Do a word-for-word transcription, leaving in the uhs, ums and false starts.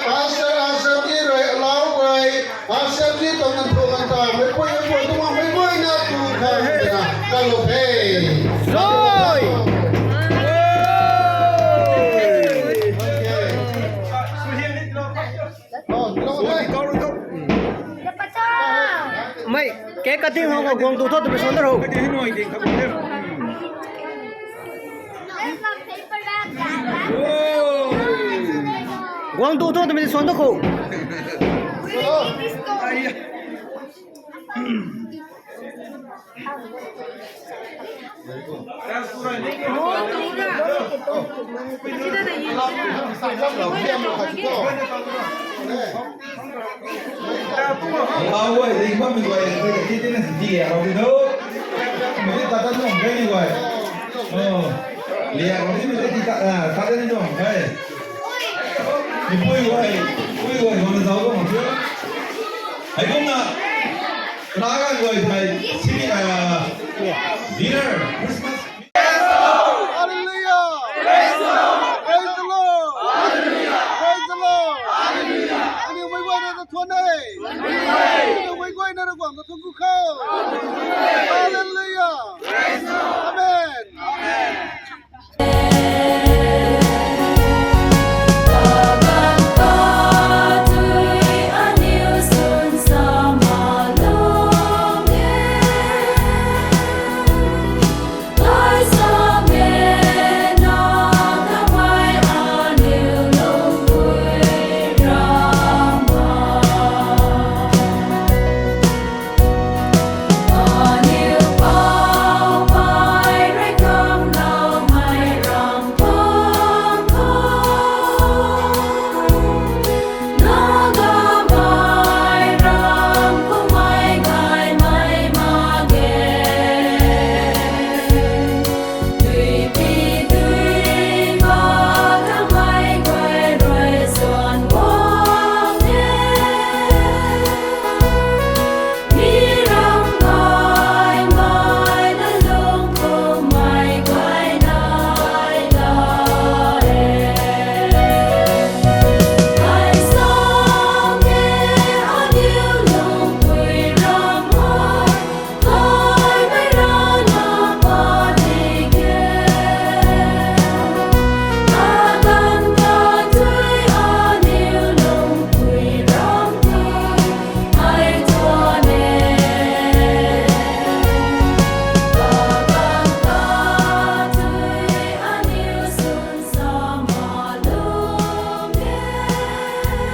Pastor Asapti rui alau rui, Asapti tuang nthuk nang ta, meipui meipui tuang meipui na tu khang na, kalou the. Zoi! Mei, cake cutting ho, guang tu tho, twmei suan da ho. Guang tu tho, twmei suan da kho. Lau guay, ring bammei guay, kati tina di liak rou di tho. Mei tata nung kei ni guay. Oh. Liak rou di mei tei tata, ah, tata ni nung kei. Mipui guay, pui guay, guang na zauc guang mak khe. Heikumna, raga guay thei, sini, ah, dinner, Christmas. Hallelujah! Praise the Lord! Praise the Lord! Hallelujah! Praise the Lord! Hallelujah! Aniu mei guayna ta thuan e. Aniu mei guayna Ravguangc ta thuan ku khou. Hallelujah!